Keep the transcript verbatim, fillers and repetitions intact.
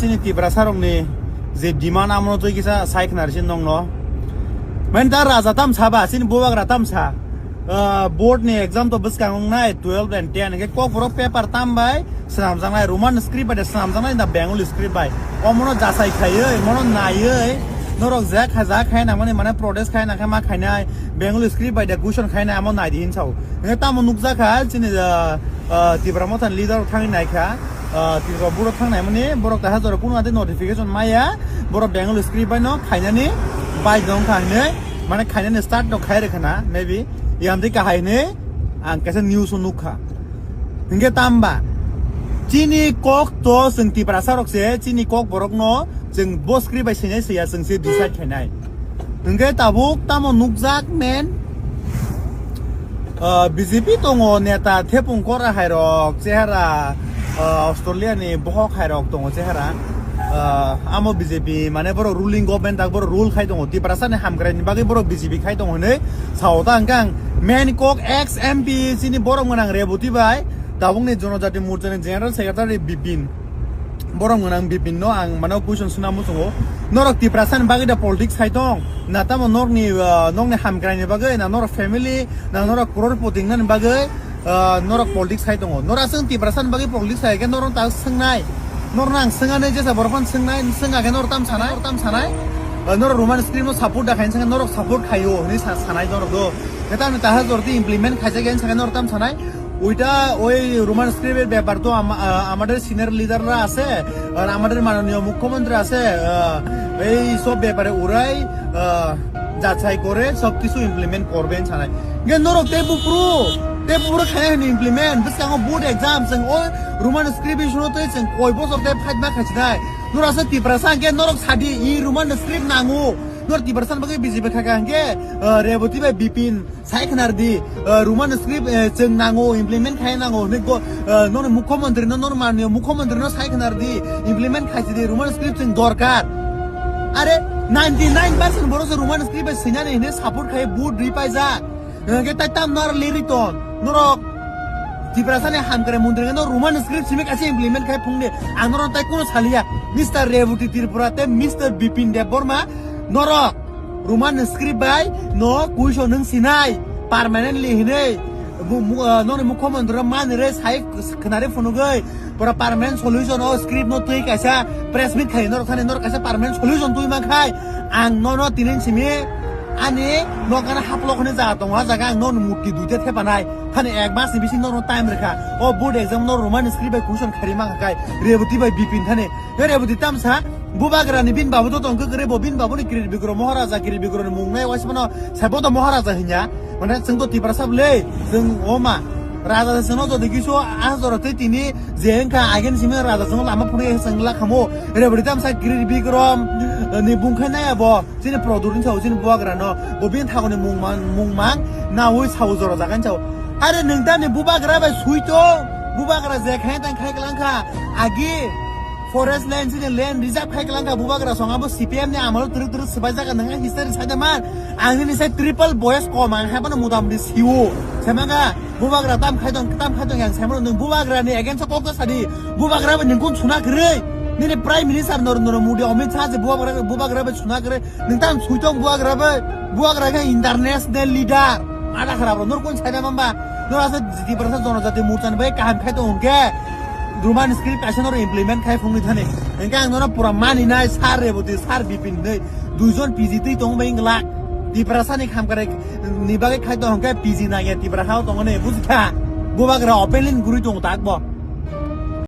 Chini Tiprasa rokni je demand amono twi kisa sai khna risi nongno. Mane ta raja tam saba, chini bubagra tam sa. Ah, board ni exam to bwskang wngnai twelve and ten. Hingke kokborok paper tam bai swnamjaknai, Roman script bai de swnamjaknai na Bengali script bai. Omono jasai khaiwi, mono naiwi, norok je khaja khai nangmani mane protest khai nangkhe ma khainai, Bengali script bai de question khainai amo naidi hinsao. Hingke tamo nukjakha chini, ah, ah, Tipra Motha ni leader thangwi naikha. Ah, Tripura borok thangnai mani borok taha jora kuno ate notification maya, borok Bengali script bai no khainani bai dong kha hinwi, mane khainani start no khai rwkha na, maybe yamtwi kahai hinwi ang kaisa news o nukha. Hingke tamba chini kok to chwng Tiprasa rok se, chini kok borok no chwng bo script bai swnai swiya chwng se decide khainai. Hingke tabuk tamo nukjak men, ah, B J P tongo neta thepung kora hai rok chehara, ah, Australia ni bohok hai rok tongo chehara. Ah, amo B J P mane borok ruling government tak borok rule khai tongo. Tiprasa ni hamkrai ni bagwi borok B J P khai tongo hinwi sao ta hwnkhe ang men kok ex M P chini borok gwnang Reboti bai tabuk ni Jonojati Morcha ni General Secretary Bipin. Borok gwnang Bipin no ang mano question suna muchungo. Norok Tiprasa ni bagwi da politics khai tong? Na tamo norokni, ah, nokni hamkrai ni bagwi, na norok family, na norok crorepoti wngna ni bagwi, ah, norok politics khai tongo? Norok aswk Tiprasa ni bagwi politics khai khe norok ta swngnai. Norok ang swngnai jesa borok phan swngnai, swngna khe norok tam sanai, norok tam sanai. Ah, norok Roman script no support da khai swngnai, norok support khaio hinwi sa-, sanai norok do. Khe tamni taha jorti implement khaijak ya swngnai norok tam sanai. ওইটা ওই রোমান স্ক্রিপ্টের ব্যাপার তো আম-, আ-, আমাদের সিনিয়র লিডাররা আছে, আর আমাদের মাননীয় মুখ্যমন্ত্রী আছে, আ, এই সব ব্যাপারে ওরাই, আ, যাচাই করে সবকিছু ইমপ্লিমেন্ট করবেন সানাই। Gen norok tei bupru, tei bupru khaina hini implement, bwskango board exam, chwng o Roman script issue no tei chwng koi bosor tei fight ma khaisi nai. Norok asa Tiprasa hwnkhe norok sadi i Roman script nango. Norok Tiprasa bagwi B J P khaika hwnkhe, ah, Reboti bai Bipin. Sai khwnar di, eh, Roman script, eh, chwng nango, implement khai nango hinwi go, eh, nono mukhyamantri no, nono manniyo mukhyamantri no sai khwnar di, implement khai di, Roman script chwng dorkar. Are ninety nine percent borok se Roman script bai swinani hinwi support khai vote ri paijak. Hwnkhe tai tam nor liri ton, norok Tiprasa ni hamkrai mantri no Roman script simi kaisa implement khai phungdi, ang norok tai kuno saliya, Mister Reboti Tripura tei Mister Bipin Debbarma, norok Roman script bai no kuiso nwng sinai permanently hinwi bu-, mu-, ah, noni mukhyamantri rok manwi re sai khwnari phunugwi pura permanent solution o script no twi kaisa press meet khai norok thani norok kaisa permanent solution twi mankhai ang nono tinin simi ani nokana haplok hwnwi jaga tongo, ah jaga ang nono murti duita thepanai thani ek mas ni bising nono time rwkha o board exam no Roman script bai question khairi mankha kai Reboti bai Bipin thani. Reboti tamsa bubagra ni bin babu to tongkhe kwrwi bo bin babu ni Kirit Bikrom Maharaja, Kirit Bikrom ni mung nai waisa mano saibo to Maharaja hinya. Mane chwng to Tiprasa bwle, chwng oma raja se chwngno jodi kisu a jora tei tini je wngkha agen simi raja chwngno lama phunui chwng la khamo. Reboti tamsa Kirit Bikrom ni bung khai nai abo. Chini product ni sao chini bubagra no bo bini thagoni mung mang, mung mang nawi sao jora jaga ni sao. Are nwng tani bubagra bai sui tong, bubagra je khai tang khai klang kha. Agi forest land chini land reserve khai klang kha bubagra song abo C P M ni amalo twrwk twrwk swbai jaga nwng history sai da man. Ang nini sai triple boyes kom ang hai bono muda mudi siwo. Semanga bubagra tam khai tong, tam khai tong yang semano nwng bubagra ni against o kok ta sadi. Bubagra bai nwng kun suna kwrwi. Nini Prime Minister Narendra Modi, Amit Shah je bubagra, bubagra bai suna kwrwi. Nwng tang sui tong buagra bai, buagra khe international leader. Ada kharap rok, nor kun sai da mamba? Nor asa Tiprasa Jonojati Morcha ni bai kaham khai tong hwnkhe Roman script kaisa nor implement khai phungni thani. Hwnkhe ang nono pura mani nai, sir Reboti, sir Bipin hinwi. Duijon P G twi tong bai wng glak. Tiprasa ni khamkare ni bagwi khai tong hwnkhe P G nangya Tiprasa o tongoni, bujikha? Bubagra openly gurui tong tak bo.